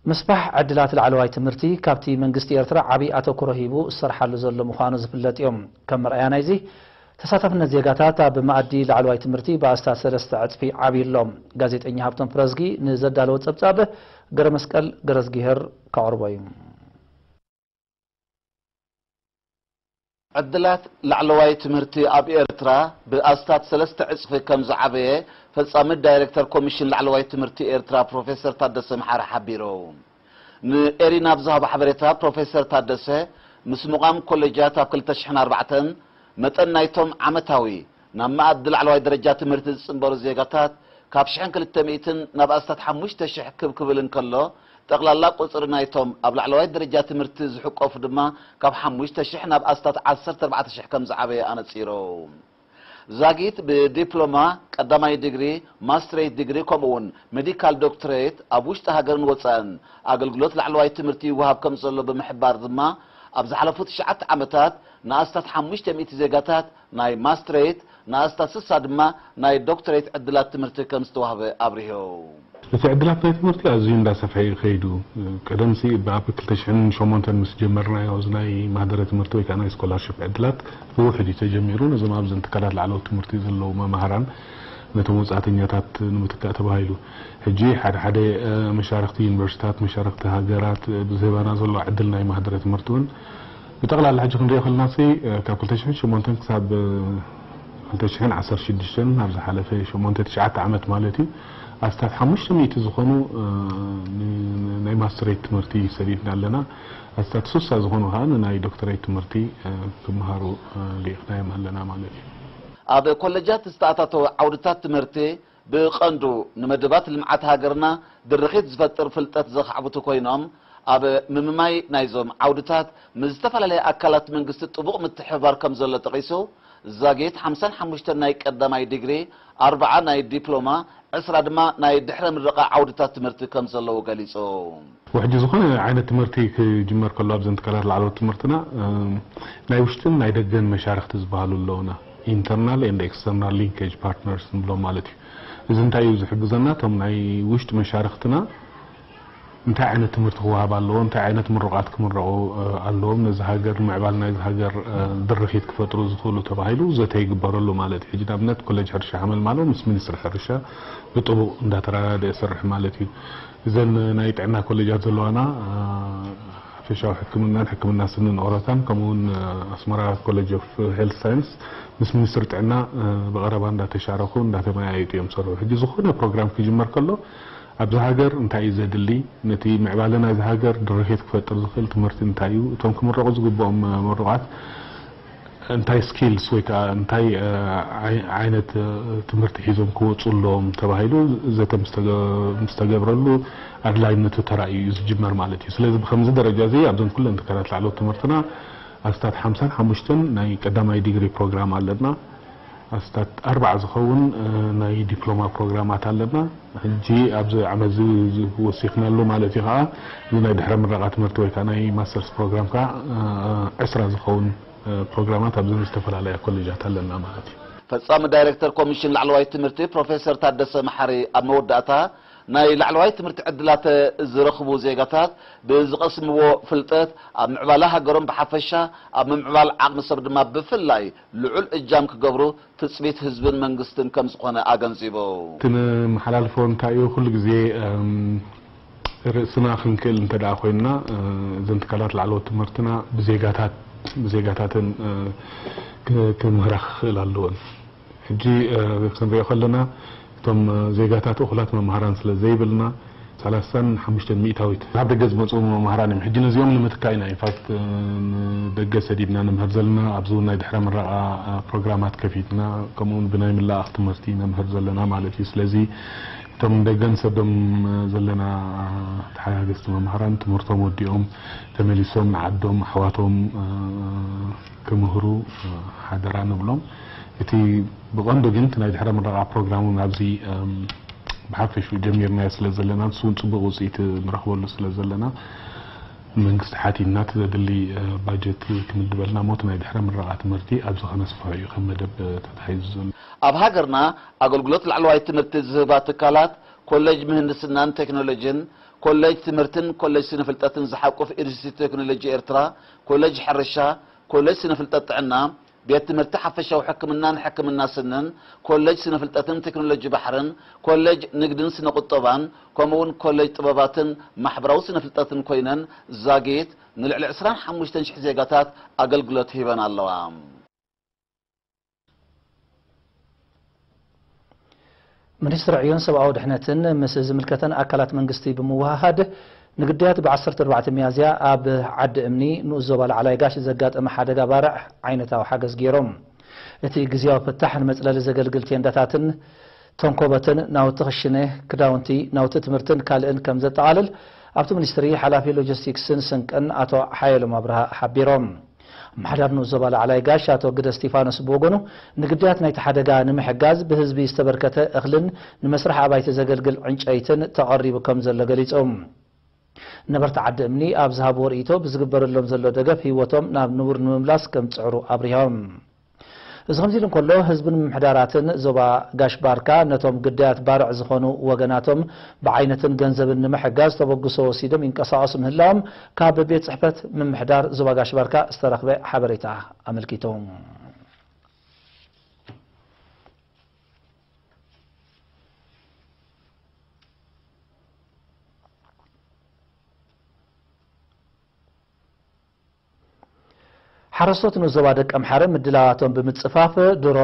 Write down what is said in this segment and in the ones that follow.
ምስፋሕ ዕድላት ላዕለዋይ ትምህርቲ ካብቲ መንግስቲ ኤርትራ ዓቢ ኣተኩሮ ሂቡ ዝሰርሓሉ ዘሎ ምዃኑ ዝፍለጥ እዩ። ከም መርኣያ ናይዚ፣ ተሳታፍነት ዜጋታት ኣብ መኣዲ ላዕለዋይ ትምህርቲ ብኣስታት ሰለስተ ዕጽፊ ዓብዩ ኣሎ። ጋዜጠኛ ሃብቶም ፍረዝጊ ንዘዳለዎ ጸብጻብ ገረመስቀል ገረዝጊሄር ከቕርቦ እዩ። ዕድላት ላዕለዋይ ትምህርቲ ኣብ ኤርትራ ብኣስታት ሰለስተ ዕጽፊ ከም ዝዓበየ ፈጻሚ ዳይሬክተር ኮሚሽን ላዕለዋይ ትምህርቲ ኤርትራ ፕሮፌሰር ታደሰ መሓሪ ሓቢሩ። ንኤሪና ብዝሃቦ ሓበሬታ ፕሮፌሰር ታደሰ፣ ምስ ምቋም ኮሌጃት ኣብ ክልተ ሽሕን ኣርባዕተን መጠን ናይቶም ዓመታዊ ናብ መኣዲ ላዕለዋይ ደረጃ ትምህርቲ ዝጽንበሩ ዜጋታት ካብ ሽሕን ክልተ ሚእትን ናብ ኣስታት ሓሙሽተ ሽሕ ክብ ክብል እንከሎ፣ ጠቕላላ ቁጽሪ ናይቶም ኣብ ላዕለዋይ ደረጃ ትምህርቲ ዝሕቆፉ ድማ ካብ ሓሙሽተ ሽሕ ናብ ኣስታት ዓሰርተ ኣርባዕተ ሽሕ ከም ዝዓበየ ኣነጺሩ። ዛጊት ብዲፕሎማ ቀዳማይ ዲግሪ፣ ማስትሬት ዲግሪ ከምኡ እውን ሜዲካል ዶክትሬት ኣብ ውሽጢ ሃገርን ወጻእን ኣገልግሎት ላዕለዋይ ትምህርቲ ይወሃብ ከም ዘሎ ብምሕባር ድማ፣ ኣብ ዝሓለፉ ትሽዓተ ዓመታት ንኣስታት ሓሙሽተ ሚእቲ ዜጋታት ናይ ማስትሬት፣ ንኣስታት ስሳ ድማ ናይ ዶክትሬት ዕድላት ትምህርቲ ከም ዝተዋህበ ኣብሪሁ። እቲ ዕድላት ናይ ትምህርቲ ኣዝዩ እንዳሰፍሐ እዩ ከይዱ። ቀደምሲ ኣብ ክልተ ሽሕን ሸሞንተን ምስ ጀመርናዮ፣ እዚ ናይ ማህደረ ትምህርቲ ወይ ከዓ ናይ ስኮላርሽፕ ዕድላት ብውሑድ እዩ ተጀሚሩ። ነዞም ኣብዘን ትካላት ላዕለዎት ትምህርቲ ዘለዉ መማህራን ነቶም ወጻእተኛታት ንምትካእ ተባሂሉ። ሕጂ ሓደ ሓደ፣ እ፣ መሻርኽቲ ዩኒቨርሲታት፣ መሻርኽቲ ሃገራት፣ እ፣ ብዝህባና ዘሎ ዕድል ናይ ማህደረ ትምህርቲ እውን ብጠቕላላ ሕጂ ክንሪኦ ከለናሲ፣ እ፣ ካብ ክልተ ሽሕን ሸሞንተን ክሳብ፣ እ፣ ክልተ ሽሕን ዓሰርተ ሽዱሽተን፣ ኣብ ዝሓለፈ ሸሞንተ ትሽዓተ ዓመት ማለት እዩ፣ ኣስታት ሓሙሽተ ሚእቲ ዝኾኑ፣ እ፣ ን-፣ ን-፣ ናይ ማስተሬት ትምህርቲ ሰዲድና ኣለና። ኣስታት ስሳ ዝኾኑ ከዓ ንናይ ዶክተሬት ትምህርቲ፣ እ፣ ክመሃሩ፣ እ፣ ልኢኽናዮም ኣለና ማለት እዩ። ኣብ ኮለጃት ዝተኣታተወ ዓውድታት ትምህርቲ ብቐንዱ ንመደባት ልምዓት ሃገርና ድርኺት ዝፈጥር ፍልጠት ዘኻዕብቱ ኮይኖም፣ ኣብ ምምማይ ናይዞም ዓውድታት ምስ ዝተፈላለያ ኣካላት መንግስቲ ጥቡቕ ምትሕብባር ከም ዘሎ ጠቒሱ፣ ዛጊት ሓምሳን ሓሙሽተን ናይ ቀዳማይ ዲግሪ፣ ኣርብዓ ናይ ዲፕሎማ፣ ዕስራ ድማ ናይ ድሕረ ምረቓ ዓውድታት ትምህርቲ ከም ዘለዉ ገሊጹ። ውሕጂ ዝኾነ ዓይነት ትምህርቲ ክጅመር ከሎ ኣብዘን ትካላት ላዕለዎት ትምህርትና፣ እም፣ ናይ ውሽጥን ናይ ደገን መሻርኽቲ ዝበሃሉ ኣለዉና። ኢንተርናል ኤንድ ኤክስተርናል ሊንኬጅ ፓርትነርስ ንብሎም ማለት እዩ። እዚ እንታይ እዩ ዝሕግዘና? እቶም ናይ ውሽጢ መሻርኽትና እንታይ ዓይነት ትምህርቲ ክወሃብ ኣለዎ፣ እንታይ ዓይነት ምሩቓት ክምረቑ፣ እ፣ ኣለዎም፣ ነዚ ሃገር ንምዕባል ናይዚ ሃገር፣ እ፣ ድርኺት ክፈጥሩ ዝኽእሉ ተባሂሉ ዘተ ይግበረሉ ማለት እዩ። ሕጂ ንኣብነት ኮሌጅ ሕርሻ ሓመልማሎ ምስ ሚኒስትሪ ሕርሻ ብጥቡቕ እንዳተረዳድአ ይሰርሕ ማለት እዩ። እዘን ናይ ጥዕና ኮሌጃት ዘለዋና፣ እ፣ ሓፈሻዊ ሕክምናን ሕክምና ስንን ኦሮታን ከምኡ እውን፣ እ፣ ኣስመራ ኮሌጅ ኦፍ ሄልት ሳይንስ ምስ ሚኒስትሪ ጥዕና፣ እ፣ ብቐረባ እንዳተሻረኹ እንዳተመያየጡ እዮም ዝሰርሑ። ሕጂ ዝኾነ ፕሮግራም ክጅመር ከሎ ኣብዚ ሃገር እንታይ እዩ ዘድሊ፣ ነቲ ምዕባለ ናይዚ ሃገር ድርኺት ክፈጥር ዝኽእል ትምህርቲ እንታይ እዩ፣ እቶም ክምረቑ ዝግብኦም፣ እ፣ ምሩቓት እንታይ ስኪልስ ወይ ከዓ እንታይ፣ እ፣ ዓይ-፣ ዓይነት፣ እ፣ ትምህርቲ ሒዞም ክወፁ ኣለዎም ተባሂሉ ዘተ ምስተገ-፣ ምስተገብረሉ ኣድላይነቱ ተራእዩ እዩ ዝጅመር ማለት እዩ። ስለዚ ብከምዚ ደረጃ እዚ ኣብዘን ኩለን ትካላት ላዕለዎት ትምህርትና ኣስታት ሓምሳን ሓሙሽተን ናይ ቀዳማይ ዲግሪ ፕሮግራም ኣለና። ኣስታት ኣርባዓ ዝኸውን፣ እ፣ ናይ ዲፕሎማ ፕሮግራማት ኣለና። ሕጂ ኣብዚ ዓመት እዚ ወሲኽናሉ ማለት እዩ። ከዓ እዚ ናይ ድሕረ ምረቓ ትምህርቲ ወይ ከዓ ናይ ማስተርስ ፕሮግራም ከዓ፣ እ፣ ዕስራ ዝኸውን፣ እ፣ ፕሮግራማት ኣብዘን ዝተፈላለያ ኮሌጃት ኣለና ማለት እዩ። ፈጻሚ ዳይሬክተር ኮሚሽን ላዕለዋይ ትምህርቲ ፕሮፌሰር ታደሰ መሓሪ ኣብ መወዳእታ፣ ናይ ላዕለዋይ ትምህርቲ ዕድላት ዝረኽቡ ዜጋታት ብዝቐስምዎ ፍልጠት ኣብ ምዕባለ ሃገሮም ብሓፈሻ፣ ኣብ ምምዕባል ዓቕሚ ሰብ ድማ ብፍላይ ልዑል እጃም ክገብሩ ትጽቢት ህዝብን መንግስትን ከም ዝኾነ ኣገንዚቡ። እቲ ንመሓላልፎ እንታይ እዩ? ኩሉ ግዜ፣ እም፣ ርእስና ክንክእል እንተ ደኣ ኮይንና፣ እ፣ እዘን ትካላት ላዕለዎት ትምህርትና ብዜጋታት፣ ብዜጋታተን፣ እ፣ ክ-፣ ክምህራ ክኽእል ኣለወን። ሕጂ፣ እ፣ ክንሪኦ ከለና፣ እቶም፣ እ፣ ዜጋታት እኹላት መምሃራን ስለ ዘይብልና፣ ሰላሳን ሓሙሽተን ሚእታዊት ካብ ደገ ዝመጹ መምሃራን እዮም። ሕጂ ነዚኦም ንምትካእ ኢና፣ ኢንፋክት፣ እ፣ ንደገ ሰዲድና ንምህር ዘለና፣ ኣብዚ እውን ናይ ድሕረ ምረቓ፣ እ፣ ፕሮግራማት ከፊትና፣ ከምኡ እውን ብናይ ምላኣኽ ትምህርቲ ነምህር ዘለና ማለት እዩ። ስለዚ እቶም ደገን ሰዶም ዘለና ተሓጋገዝቲ መምሃራን ትምህርቶም ወዲኦም ተመሊሶም ንዓዶም ኣሕዋቶም፣ እ፣ ክምህሩ፣ እ፣ ሓደራ ንብሎም። እቲ ብቐንዱ ግን እቲ ናይ ድሕረ ምረቓ ፕሮግራም እውን ኣብዚ፣ እም፣ ብሓፈሽኡ ጀሚርናዮ ስለ ዘለና፣ ንሱ እውን ጽቡቕ ውጽኢት ንረኽበሉ ስለ ዘለና፣ መንግስቲ ሓቲትና እቲ ዘድሊ፣ እ፣ ባጀት ክምድበልና እሞ እቲ ናይ ድሕረ ምረቓ ትምህርቲ ኣብዚ ከነስፍሖ እዩ ከም መደብ፣ እ፣ ተታሒዙ ዘሎ። ኣብ ሃገርና ኣገልግሎት ላዕለዋይ ትምህርቲ ዝህባ ትካላት ኮሌጅ ምህንድስናን ቴክኖሎጂን፣ ኮሌጅ ትምህርትን ኮሌጅ ስነ ፍልጠትን ዝሓቁፍ ኢንስቲትዩት ቴክኖሎጂ ኤርትራ፣ ኮሌጅ ሕርሻ፣ ኮሌጅ ስነ ፍልጠት ጥዕና፣ ቤት ትምህርቲ ሓፈሻዊ ሕክምናን ሕክምና ስንን፣ ኮሌጅ ስነ ፍልጠትን ቴክኖሎጂ ባሕርን፣ ኮሌጅ ንግድን ስነ ቁጠባን፣ ከምኡውን ኮሌጅ ጥበባትን ማሕበራዊ ስነ ፍልጠትን ኮይነን ዛጊት ንልዕሊ ዕስራን ሓሙሽተን ሽሕ ዜጋታት ኣገልግሎት ሂበን ኣለዋ። ሚኒስትሪ ዕዮን ሰብኣዊ ድሕነትን ምስ ዝምልከተን ኣካላት መንግስቲ ብምውህሃድ፣ ንግዳያት ብ ዓሰርተ ኣርባዕተ ሚያዝያ ኣብ ዓዲ እምኒ ንኡስ ዞባ ላዕላይ ጋሽ ዘጋጠመ ሓደጋ ባርዕ ዓይነታዊ ሓገዝ ገይሮም። እቲ ግዝያዊ ፍታሕ ንመጽለሊ ዘገልግል ቴንዳታትን ተንኮበትን፣ ናውቲ ክሽነ፣ ክዳውንቲ፣ ናውቲ ትምህርትን ካልእን ከም ዘጠቓልል ኣብቲ ሚኒስትሪ ሓላፊ ሎጂስቲክስን ስንቅን ኣቶ ሓየሎም ኣብርሃ ሓቢሮም። ኣመሓዳሪ ንኡስ ዞባ ላዕላይ ጋሽ ኣቶ ግደ እስቲፋኖስ ብወገኑ፣ ንግዳያት ናይቲ ሓደጋ ንምሕጋዝ ብህዝቢ ዝተበርከተ እኽልን ንመስርሕ ኣባይቲ ዘገልግል ዕንጨይትን ተቐሪቡ ከም ዘሎ ገሊጹ። ነበርቲ ዓዲ እምኒ ኣብ ዝሃብዎ ርእይቶ፣ ብዝግበረሎም ዘሎ ደገፍ ህይወቶም ናብ ንቡር ንምምላስ ከም ዝጽዕሩ ኣብሪሆም። እዚ ከምዚ ኢሉ እንከሎ፣ ህዝብን ምምሕዳራትን ዞባ ጋሽ ባርካ ነቶም ግዳያት ባርዕ ዝኾኑ ወገናቶም ብዓይነትን ገንዘብን ንምሕጋዝ ተበግሶ ወሲዶም ይንቀሳቐሱ ምህላዎም ካብ ቤት ጽሕፈት ምምሕዳር ዞባ ጋሽ ባርካ ዝተረኽበ ሓበሬታ ኣመልኪቱ። ሓረስቶት ንኡስ ዞባ ደቀምሓረ ምድላዋቶም ብምጽፋፍ ድሮ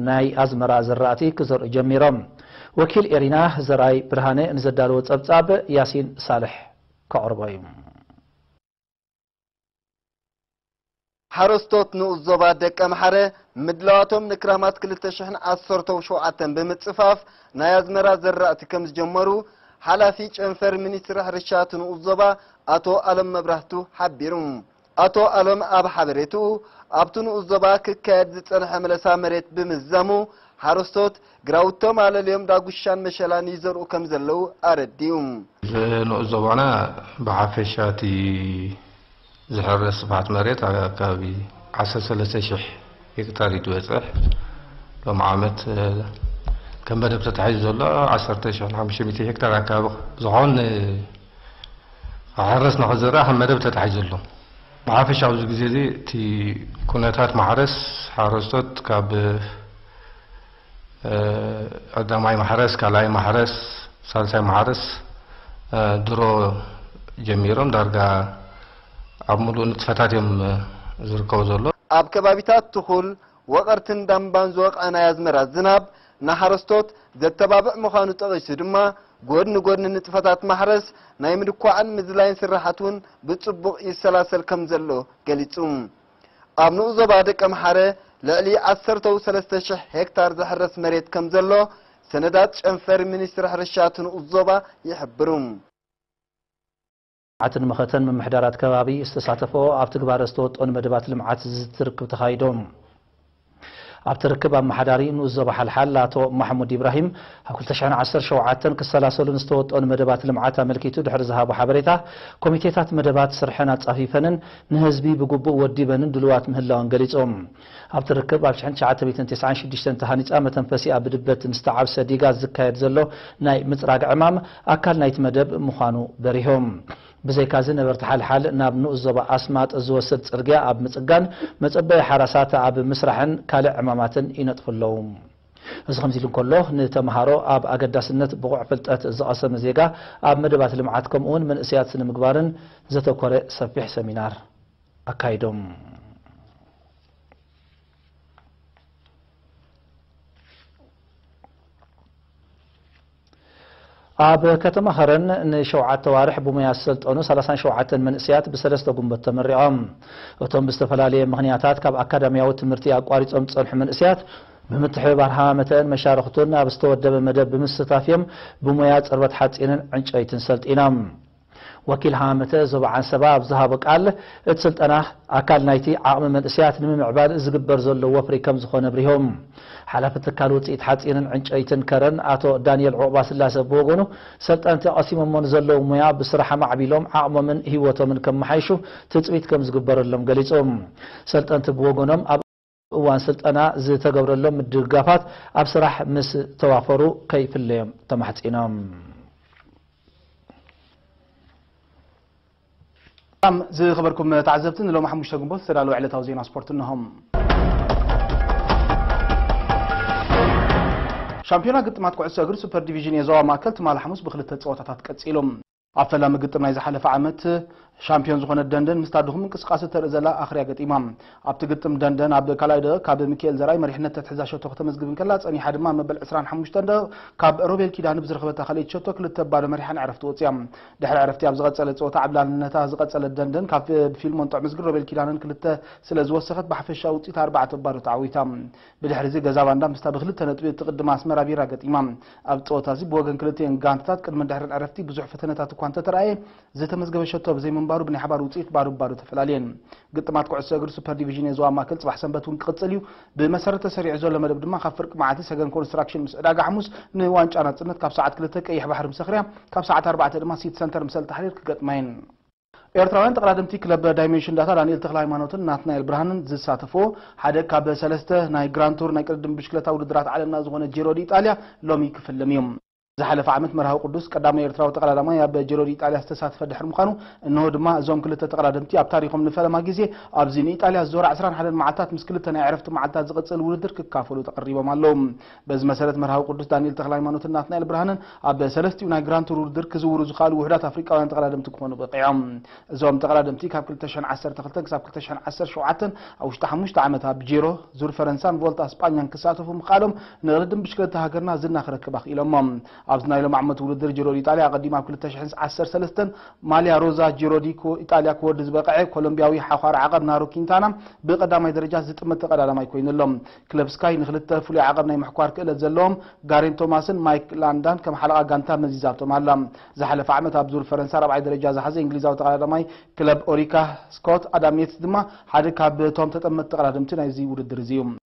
ናይ ኣዝመራ ዝራእቲ ክዘርኡ ጀሚሮም። ወኪል ኤሪና ዘርኣይ ብርሃነ ንዘዳለዎ ጸብጻብ ያሲን ሳልሕ ከቕርቦ እዩ። ሓረስቶት ንኡስ ዞባ ደቀምሓረ ምድላዋቶም ንክራማት ክልተ ሽሕን ዓሰርተው ሸውዓተን ብምጽፋፍ ናይ ኣዝመራ ዘራእቲ ከም ዝጀመሩ ሓላፊ ጨንፈር ሚኒስትሪ ሕርሻ እቲ ንኡስ ዞባ ኣቶ ኣለም መብራህቱ ሓቢሩ። ኣቶ ኣለም ኣብ ሓበሬትኡ፣ ኣብቲ ንኡስ ዞባ ክካየድ ዝጸንሐ መለሳ መሬት ብምዝዛሙ፣ ሓረስቶት ግራውቶም ኣለልዮም ዳጉሻን መሸላን ይዘርኡ ከም ዘለዉ ኣረዲኡ። እዚ ንኡስ ዞባና ብሓፈሻ እቲ ዝሕረስ ስፍሓት መሬት ኣብ ከባቢ ዓሰርተ ሰለስተ ሽሕ ሄክታር እዩ ዝበጽሕ። ሎም ዓመት፣ እ፣ ከም መደብ ተታሒዙ ዘሎ ዓሰርተ ሽሕን ሓሙሽተ ሚእቲ ሄክታር ኣካባቢ ዝኸውን፣ እ፣ ክሕረስ ንኽዝራእ ከም መደብ ተታሒዙ ኣሎ። ብሓፈሻ ኣብዚ ግዜ እዚ እቲ ኩነታት ማሕረስ ሓረስቶት ካብ፣ እ፣ ቀዳማይ ማሕረስ፣ ካልኣይ ማሕረስ፣ ሳልሳይ ማሕረስ፣ እ፣ ድሮ ጀሚሮም ዳርጋ ኣብ ሙሉእ ንጥፈታት እዮም፣ እ፣ ዝርከቡ ዘሎ። ኣብ ከባቢታት ትኹል፣ ወቐርትን ዳምባን ዝወቕዐ ናይ ኣዝመራ ዝናብ ንሓረስቶት ዘተባብዕ ምዃኑ ጠቒሱ ድማ፣ ጎድኒ ጎድኒ ንጥፈታት ማሕረስ ናይ ምድኳዕን ምዝላይን ስራሓት እውን ብጽቡቕ ይሰላሰል ከም ዘሎ ገሊጹ። ኣብ ንኡስ ዞባ ደቀምሓረ ልዕሊ ዓሰርተ ሰለስተ ሽሕ ሄክታር ዝሕረስ መሬት ከም ዘሎ ሰነዳት ጨንፈር ሚኒስትሪ ሕርሻ እቲ ንኡስ ዞባ ይሕብሩ። ልምዓትን መኸተን ምምሕዳራት ከባቢ ዝተሳተፈኦ ኣብ ትግባረ ዝተወጠኑ መደባት ልምዓት ዝዝቲ ርክብ ተኻይዶም። ኣብቲ ርክብ ኣመሓዳሪ ንኡስ ዞባ ሓልሓል ኣቶ ማሕሙድ ኢብራሂም፣ ኣብ ክልተ ሽሕን ዓሰርተ ሸውዓተን ክሰላሰሉን ዝተወጠኑ መደባት ልምዓት ኣመልኪቱ ድሕሪ ዝሃቦ ሓበሬታ፣ ኮሚቴታት መደባት ስርሐን ኣጻፊፈንን ንህዝቢ ብግቡእ ወዲበንን ድሉዋት ምህላወን ገሊጾም። ኣብቲ ርክብ ኣብ ሽሕን ትሽዓተ ሚእትን ተስዓን ሽዱሽተን ተሃኒጻ መተንፈሲኣ ብድበት ንዝተዓብሰ ዲጋ ዝካየድ ዘሎ ናይ ምጽራግ ዕማም ኣካል ናይቲ መደብ ምዃኑ በሪሆም። ብዘይካዚ ነበርቲ ሓልሓል ናብ ንኡስ ዞባ ኣስማጥ ዝወስድ ጽርግያ ኣብ ምጽጋን፣ መጸበዪ ሓራሳት ኣብ ምስራሕን ካልእ ዕማማትን ይነጥፉ ኣለዉ። እዚ ከምዚ ኢሉ እንከሎ፣ ንተምሃሮ ኣብ ኣገዳስነት ብቑዕ ፍልጠት ዝቐሰመ ዜጋ ኣብ መደባት ልምዓት ከምኡውን መንእሰያት ስነ ምግባርን ዘተኮረ ሰፊሕ ሰሚናር ኣካይዶም። ኣብ ከተማ ኸረን ንሸውዓተ ዋርሕ ብሞያ ዝሰልጠኑ ሰላሳን ሸውዓተን መንእሰያት ብሰለስተ ጉንበት ተመሪቖም። እቶም ብዝተፈላለየ ምኽንያታት ካብ ኣካዳሚያዊ ትምህርቲ ኣቋሪጾም ዝጸንሑ መንእሰያት ብምትሕብባር ሃማመተአን መሻርኽቱን ኣብ ዝተወደበ መደብ ብምስታፍ እዮም ብሞያ ጽርበት ሓጺንን ዕንጨይትን ሰልጢኖም። ወኪል ሃማመተ ዞባ ዓንሰባ ኣብ ዝሃቦ ቃል፣ እቲ ስልጠና ኣካል ናይቲ ዓቕሚ መንእሰያት ንምምዕባል ዝግበር ዘሎ ወፍሪ ከም ዝኾነ ኣብሪሆም። ሓላፊ ትካል ውፅኢት ሓፂንን ዕንጨይትን ከረን ኣቶ ዳንኤል ዑቕባስላሰ ብወገኑ፣ ሰልጠንቲ ቀሲሞሞ ንዘለዉ ሞያ ብስራሕ ኣማዕቢሎም ዓቕሞምን ህይወቶምን ከመሓይሹ ትፅቢት ከም ዝግበረሎም ገሊፁ። ሰልጠንቲ ብወገኖም ኣብ እዋን ስልጠና ዝተገብረሎም ምድግጋፋት ኣብ ስራሕ ምስ ተዋፈሩ ከይፍለዮም ተማሕጺኖም። ሰላም ዝኸበርኩም ተዓዘብቲ፣ ንሎም ሓሙሽተ ግንቦት ዝተዳለወ ዕለታዊ ዜና ስፖርት እነሆም። ሻምፒዮና ግጥማት ኩዕሶ እግሪ ሱፐር ዲቪዥን የዞባ ማእከል ትማሊ ሓሙስ ብክልተ ፀወታታት ቀፂሉ። ኣብ ፈላሚ ግጥም ናይ ዝሓለፈ ዓመት ሻምፒዮን ዝኾነት ደንደን ምስታ ድኹም እንቅስቃሴ ተርኢ ዘላ ኣኽርያ ገጢማ። ኣብቲ ግጥም ደንደን ኣብ ካልኣይ ደቂቕ ካብ ሚካኤል ዘርኣይ መሪሕነት ተትሕዛ ሸቶ ከተመዝግብ እንከላ፣ ጸኒሓ ድማ ኣብ መበል ዕስራን ሓሙሽተን ደቂቕ ካብ ሮቤል ኪዳነ ብዝረኸበታ ካልኣይቲ ሸቶ ክልተ ባዶ መሪሓ ንዕረፍቲ ወጽያ። ድሕሪ ዕረፍቲ ኣብ ዝቐጸለ ጸወታ ዕብላልነታ ዝቐጸለት ደንደን ካብ ፊልሞን ጥዑምዝግን ሮቤል ኪዳነን ክልተ ስለ ዝወሰኸት ብሓፈሻዊ ውጽኢት ኣርባዕተ ባዶ ተዓዊታ። ብድሕሪ እዚ ገዛ ባንዳ ምስታ ብክልተ ነጥቢ እትቕድም ኣስመራ ቢራ ገጢማ። ኣብ ጸወታ እዚ ብወገን ክልቲኤን ጋንታታት ቅድሚ ድሕርን ዕረፍቲ ብዙሕ ፈተነታት እኳ እንተተራእየ፣ ዝተመዝገበ ሸቶ ብዘይምንባሩ ብናይ ሓባር ውጽኢት ባዶ ባዶ ተፈላልየን። ግጥማት ኩዕሶ እግሪ ሱፐር ዲቪዥን የዞባ ማእከል ጽባሕ ሰንበት እውን ክቕጽል እዩ። ብመሰረት ተሰሪዑ ዘሎ መደብ ድማ ካብ ፍርቂ መዓልቲ ሰገን ኮንስትራክሽን ምስ ዕዳጋ ሓሙስ ንዋንጫ ናጽነት ካብ ሰዓት ክልተ ቀይሕ ባሕሪ ምስ ኣኽርያ፣ ካብ ሰዓት ኣርባዕተ ድማ ሲቲ ሰንተር ምስ ኣልታሕሪር ክገጥማ እየን። ኤርትራውያን ተቐዳደምቲ ክለብ ዳይሜንሽን ዳታ ዳንኤል ተኽለ ሃይማኖትን ናትናኤል ብርሃንን ዝሳተፍዎ ሓደ ካብ ሰለስተ ናይ ግራንድ ቱር ናይ ቅድድም ብሽክለታ ውድድራት ዓለምና ዝኾነ ጂሮ ዲ ኢጣልያ ሎሚ ክፍልም እዩ። ዝሓለፈ ዓመት መርሃዊ ቅዱስ ቀዳማይ ኤርትራዊ ተቐዳዳማይ ኣብ ጂሮ ዲ ኢጣልያ ዝተሳተፈ ድሕሪ ምዃኑ፣ እንሆ ድማ እዞም ክልተ ተቐዳደምቲ ኣብ ታሪኾም ንፈለማ ግዜ ኣብዚ ንኢጣልያ ዝዞራ ዕስራን ሓደን መዓልታት ምስ ክልተ ናይ ዕረፍቲ መዓልታት ዝቕጽል ውድድር ክካፈሉ ተቐሪቦም ኣለዉ። በዚ መሰረት መርሃዊ ቅዱስ ዳንኤል ተኽለ ሃይማኖትን ናትናኤል ብርሃንን ኣብ ሰለስቲኡ ናይ ግራንድ ቱር ውድድር ክዝውሩ ዝኽኣሉ ውሑዳት ኣፍሪቃውያን ተቐዳደምቲ ክኾኑ በቒዖም። እዞም ተቐዳደምቲ ካብ ክልተ ሽሕን ዓሰርተ ክልተን ክሳብ ክልተ ሽሕን ዓሰርተ ሸውዓተን ኣብ ውሽጢ ሓሙሽተ ዓመት ኣብ ጂሮ፣ ዙር ፈረንሳን ቮልታ ስጳኛን ክሳተፉ ምኽኣሎም ንቕድድም ብሽክለታ ሃገርና ዝና ክረክብ ኣኽኢሎሞ። ኣብዚ ናይ ሎም ዓመት ውድድር ጂሮ ዲ ኢጣልያ ኣቐዲሙ ኣብ ክልተ ሽሕን ዓሰርተ ሰለስተን ማልያ ሮዛ ጂሮ ዲ ኮ-፣ ኢጣልያ ክወርድ ዝበቕዐ ኮሎምቢያዊ ሓዃሪ ዓቐብ ናሮ ኪንታና ብቐዳማይ ደረጃ ዝጥመት ተቐዳዳማይ ኮይኑ ኣሎ። ክለብ ስካይ ንክልተ ፍሉይ ዓቐብ ናይ ምሕኳር ክእለት ዘለዎም ጋሬን ቶማስን ማይክ ላንዳን ከም ሓለቓ ጋንታ መዚዛቶም ኣላ። ዝሓለፈ ዓመት ኣብ ዙር ፈረንሳ ራብዓይ ደረጃ ዝሓዘ እንግሊዛዊ ተቐዳዳማይ ክለብ ኦሪካ ስኮት ኣዳም ዬትስ ድማ ሓደ ካብ እቶም ተጠመትቲ ተቐዳደምቲ ናይዚ ውድድር እዚ እዩ።